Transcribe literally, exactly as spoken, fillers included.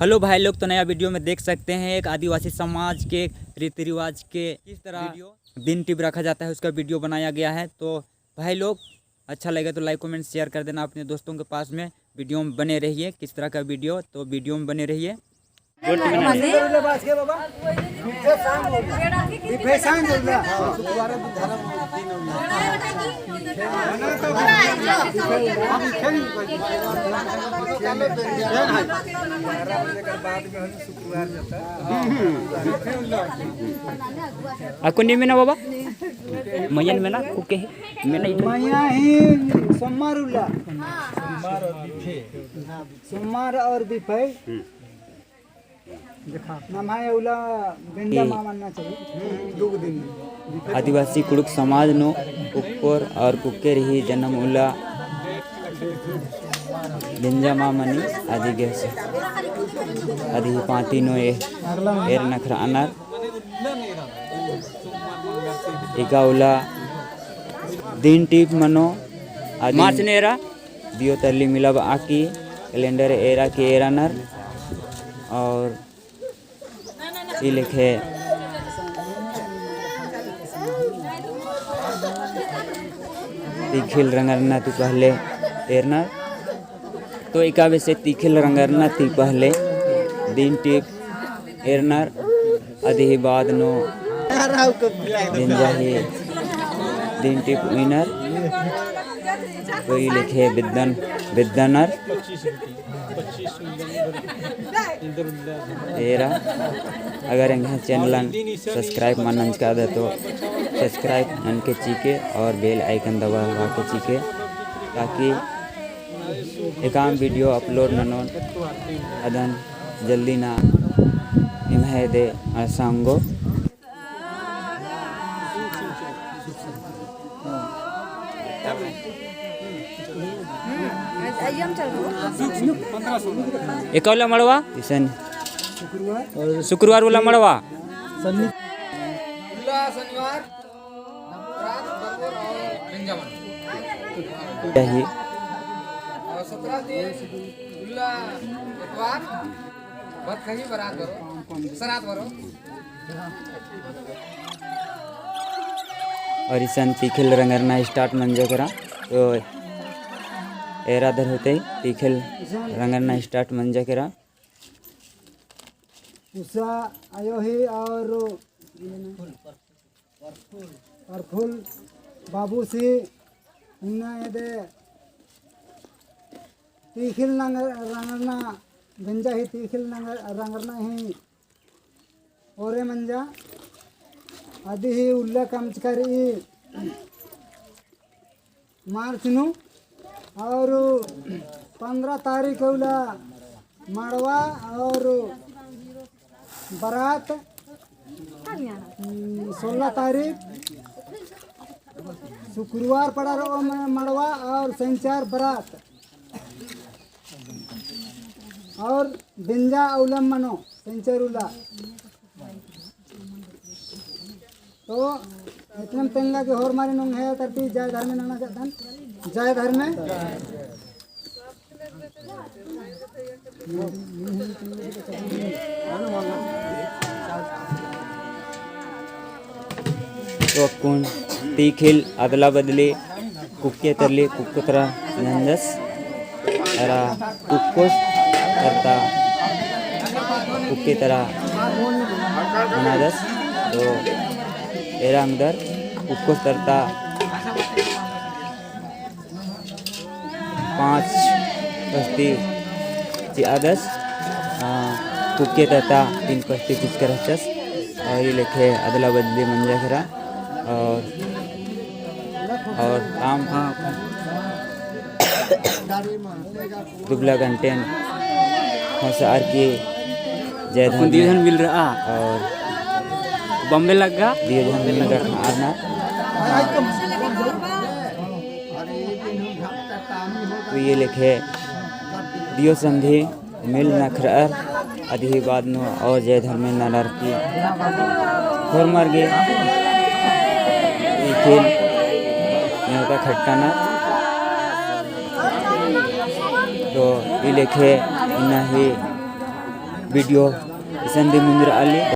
Hello भाई लोग, तो नया video में देख सकते हैं एक आदिवासी समाज के रीति रिवाज के किस तरह video दिन टिप रखा जाता है, उसका video बनाया गया है। तो भाई लोग, अच्छा लगे तो like, comment, share कर देना अपने दोस्तों के पास में। Video में बने रहिए, किस तरह का video, तो video में बने रहिए। अक्कु नीम मेना बाबा? मयन मेना, कुके मेना इधर। मया ही सोमवार उल्ला। सोमवार और बिफे। नम्है उल्ला बेंजा मामा मन्ना चाहिए। दुगो दिन। आदिवासी कुँड़ुख़ समाज नू कुक्कोर और कुक्केर ही जनम उल्ला बेंजा मामा मनी अदी गही, अदी ही पाती नू ए-, एर नखरअनर। एका उल्ला दिन टिप मनो अदी मार्च नेरा। दियो तरली मिलाबआ की calendar एरा की एरानर। और ई लेखे तीखिल रंगरना ती पहले एरनर। तो एका बेसे तीखिल रंगरना ती पहले दिन टिप एरनर, अदी ही बाद नू दिन जाही, दिन टिप उइनर। तो ई लेखे बिद्दन, बिद्दनर। एरा, अगर एंग्है channel अन subscribe मल नंजकादर तो subscribe ननके चिके और bell icon दबाबआ के चिके, ताकि एकाम video upload ननोन अदन जल्दी ना निम्है दे अड़सांगो। एका उल्ला मड़वा? इसन। शुक्रवार उल्ला मड़वा? उल्ला शनिवार। यही। और सत्रह दिन उल्ला एतवार, बरखा ही बरात बरो, सरात बरो। और इसन तीखिल रंगरना start मंजा केरा। तो एरा दर होते तीखिल रंगरना start मंजा केरा। उसा आयो ही और प्रफुल्ल बाबूसी इन्ना एदे तीखिल नंग-, रंगरना, बेंजा ही तीखिल नंग-, रंगरना ही ओरे मंजा। अदी ही उल्ला कमचकर ई मार्च नू और पन्द्रह तारीख उल्ला मड़वा और बरात, हम्म, सोलह तारीख शुक्रवार पड़ा रहो म-, मड़वा और शनिचर बरात और बेंजा उल्ला मनो शनिचर उल्ला। तो इतनम तेंगा के होरमारिन ओंग्है तरती जय धर्मे नना चाहतन। जय धर्मे। तो अक्कुन तीखिल अदला बदली कुक्के तरली कुक्को तरा नंजस। एरा कुक्कोस तरता कुक्के तरा ननादस। तो एरा अंगदर कुक्कोस तरता पाँच पस्ती चिआदस, आ, कुक्के तरता तीन पस्ती चिचकर रहचस। और ई लेखे अदला बदली मंजा केरा। और, और काम दुबला घंटेन होसआर की जय धर्मे। दियो झन मिल रहा। और बम्बे लग्गा। दियो झन मिल रहा आरना। तो ई लेखे दियो संधी मिल नखरअर अदी ही बाद नू और जय धर्मे ननर की होरमर गे इखिल नेवता खट्टानर। तो ई लेखे इन्ना ही video इसन दिम मुंजरा आली।